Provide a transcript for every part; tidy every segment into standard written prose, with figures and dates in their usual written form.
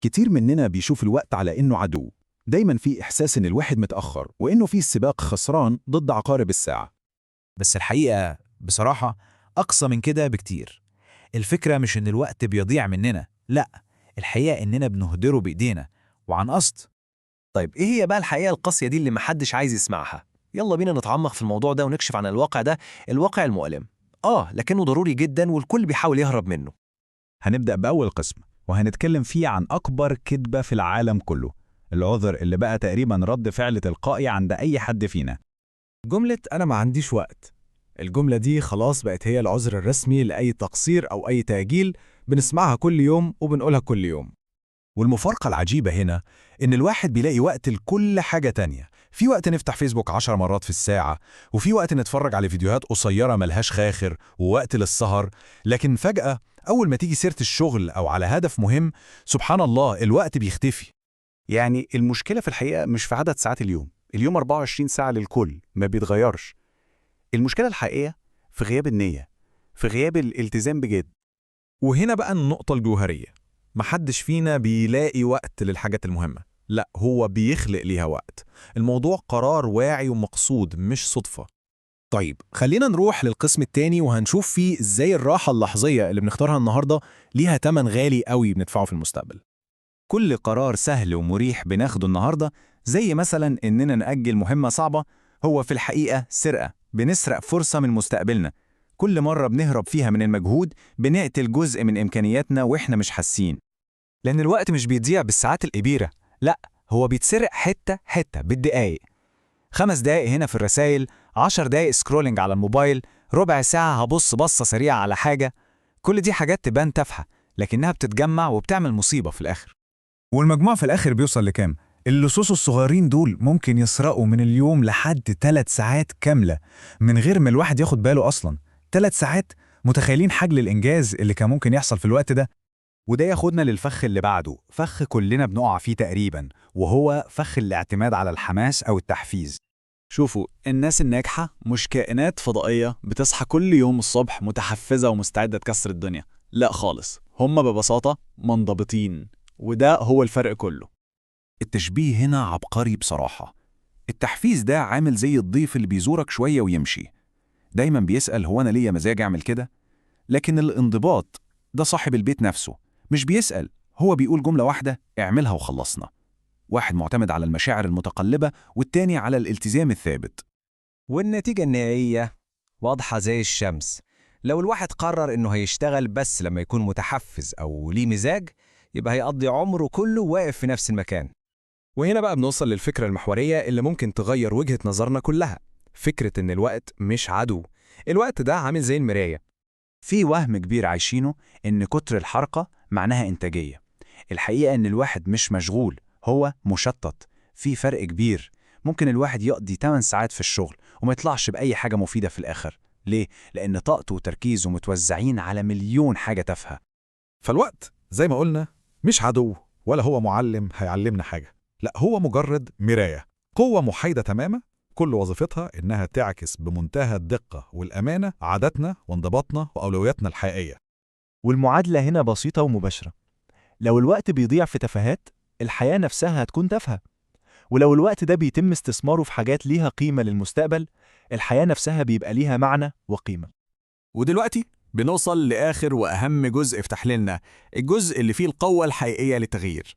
كتير مننا بيشوف الوقت على إنه عدو، دايما في إحساس إن الواحد متأخر وإنه في سباق خسران ضد عقارب الساعة. بس الحقيقة بصراحة أقصى من كده بكتير. الفكرة مش إن الوقت بيضيع مننا، لا، الحقيقة إننا بنهدره بإيدينا وعن قصد. طيب إيه هي بقى الحقيقة القاسية دي اللي محدش عايز يسمعها؟ يلا بينا نتعمق في الموضوع ده ونكشف عن الواقع ده، الواقع المؤلم. لكنه ضروري جدا والكل بيحاول يهرب منه. هنبدأ بأول قسم، وهنتكلم فيه عن أكبر كذبة في العالم كله، العذر اللي بقى تقريبا رد فعل تلقائي عند أي حد فينا. جملة أنا ما عنديش وقت، الجملة دي خلاص بقت هي العذر الرسمي لأي تقصير أو أي تأجيل، بنسمعها كل يوم وبنقولها كل يوم. والمفارقة العجيبة هنا إن الواحد بيلاقي وقت لكل حاجة تانية. في وقت نفتح فيسبوك 10 مرات في الساعة، وفي وقت نتفرج على فيديوهات قصيرة ملهاش خاخر، ووقت للسهر. لكن فجأة أول ما تيجي سيرة الشغل أو على هدف مهم، سبحان الله الوقت بيختفي. يعني المشكلة في الحقيقة مش في عدد ساعات اليوم، اليوم 24 ساعة للكل، ما بيتغيرش. المشكلة الحقيقية في غياب النية، في غياب الالتزام بجد. وهنا بقى النقطة الجوهرية، محدش فينا بيلاقي وقت للحاجات المهمة، لا هو بيخلق ليها وقت. الموضوع قرار واعي ومقصود، مش صدفة. طيب خلينا نروح للقسم التاني، وهنشوف فيه ازاي الراحة اللحظية اللي بنختارها النهاردة ليها تمن غالي قوي بندفعه في المستقبل. كل قرار سهل ومريح بناخده النهاردة، زي مثلا إننا نأجل مهمة صعبة، هو في الحقيقة سرقة، بنسرق فرصة من مستقبلنا. كل مرة بنهرب فيها من المجهود بنقتل جزء من إمكانياتنا وإحنا مش حاسين. لأن الوقت مش بيضيع بالساعات الكبيرة، لا هو بيتسرق حتة حتة بالدقايق. 5 دقايق هنا في الرسايل، 10 دقايق scrolling على الموبايل، ربع ساعة هبص بصة سريعة على حاجة. كل دي حاجات تبان تافهة، لكنها بتتجمع وبتعمل مصيبة في الآخر. والمجموع في الآخر بيوصل لكام؟ اللصوص الصغيرين دول ممكن يسرقوا من اليوم لحد 3 ساعات كاملة من غير ما الواحد ياخد باله أصلا. 3 ساعات؟ متخيلين حجم الإنجاز اللي كان ممكن يحصل في الوقت ده؟ وده ياخدنا للفخ اللي بعده، فخ كلنا بنقع فيه تقريبا، وهو فخ الاعتماد على الحماس أو التحفيز. شوفوا، الناس الناجحة مش كائنات فضائية بتصحى كل يوم الصبح متحفزة ومستعدة تكسر الدنيا، لا خالص، هم ببساطة منضبطين، وده هو الفرق كله. التشبيه هنا عبقري بصراحة. التحفيز ده عامل زي الضيف اللي بيزورك شوية ويمشي، دايما بيسأل هو أنا ليا مزاج أعمل كده؟ لكن الانضباط ده صاحب البيت نفسه، مش بيسأل، هو بيقول جملة واحدة: اعملها وخلصنا. واحد معتمد على المشاعر المتقلبة، والتاني على الالتزام الثابت. والنتيجة النهائية واضحة زي الشمس. لو الواحد قرر إنه هيشتغل بس لما يكون متحفز أو ليه مزاج، يبقى هيقضي عمره كله واقف في نفس المكان. وهنا بقى بنوصل للفكرة المحورية اللي ممكن تغير وجهة نظرنا كلها، فكرة إن الوقت مش عدو. الوقت ده عامل زي المراية. في وهم كبير عايشينه إن كتر الحركة معناها إنتاجية. الحقيقة إن الواحد مش مشغول، هو مشتت. في فرق كبير. ممكن الواحد يقضي 8 ساعات في الشغل وما يطلعش بأي حاجة مفيدة في الآخر. ليه؟ لأن طاقته وتركيزه متوزعين على مليون حاجة تافهة. فالوقت زي ما قلنا مش عدو، ولا هو معلم هيعلمنا حاجة، لا هو مجرد مراية، قوة محايدة تماما، كل وظيفتها إنها تعكس بمنتهى الدقة والأمانة عاداتنا وانضباطنا وأولوياتنا الحقيقية. والمعادلة هنا بسيطة ومباشرة. لو الوقت بيضيع في تفاهات، الحياة نفسها هتكون تافهة. ولو الوقت ده بيتم استثماره في حاجات ليها قيمة للمستقبل، الحياة نفسها بيبقى ليها معنى وقيمة. ودلوقتي بنوصل لآخر وأهم جزء في تحليلنا، الجزء اللي فيه القوة الحقيقية للتغيير.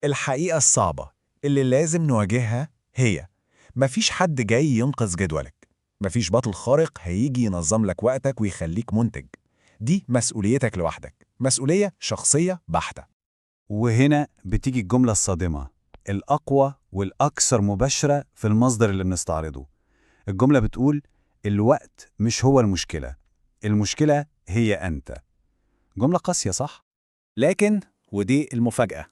الحقيقة الصعبة اللي لازم نواجهها هي مفيش حد جاي ينقذ جدولك، مفيش بطل خارق هيجي ينظم لك وقتك ويخليك منتج. دي مسؤوليتك لوحدك، مسؤولية شخصية بحتة. وهنا بتيجي الجملة الصادمة الأقوى والأكثر مباشرة في المصدر اللي بنستعرضه. الجملة بتقول الوقت مش هو المشكلة، المشكلة هي أنت. جملة قاسية صح؟ لكن ودي المفاجأة،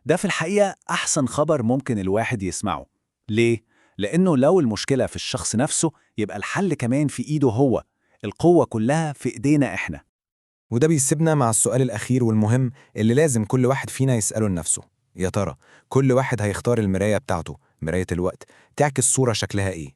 ده في الحقيقة أحسن خبر ممكن الواحد يسمعه. ليه؟ لأنه لو المشكلة في الشخص نفسه يبقى الحل كمان في إيده هو، القوة كلها في إيدينا إحنا. وده بيسيبنا مع السؤال الأخير والمهم اللي لازم كل واحد فينا يسأله لنفسه، يا ترى كل واحد هيختار المراية بتاعته، مراية الوقت، تعكس صورة شكلها إيه؟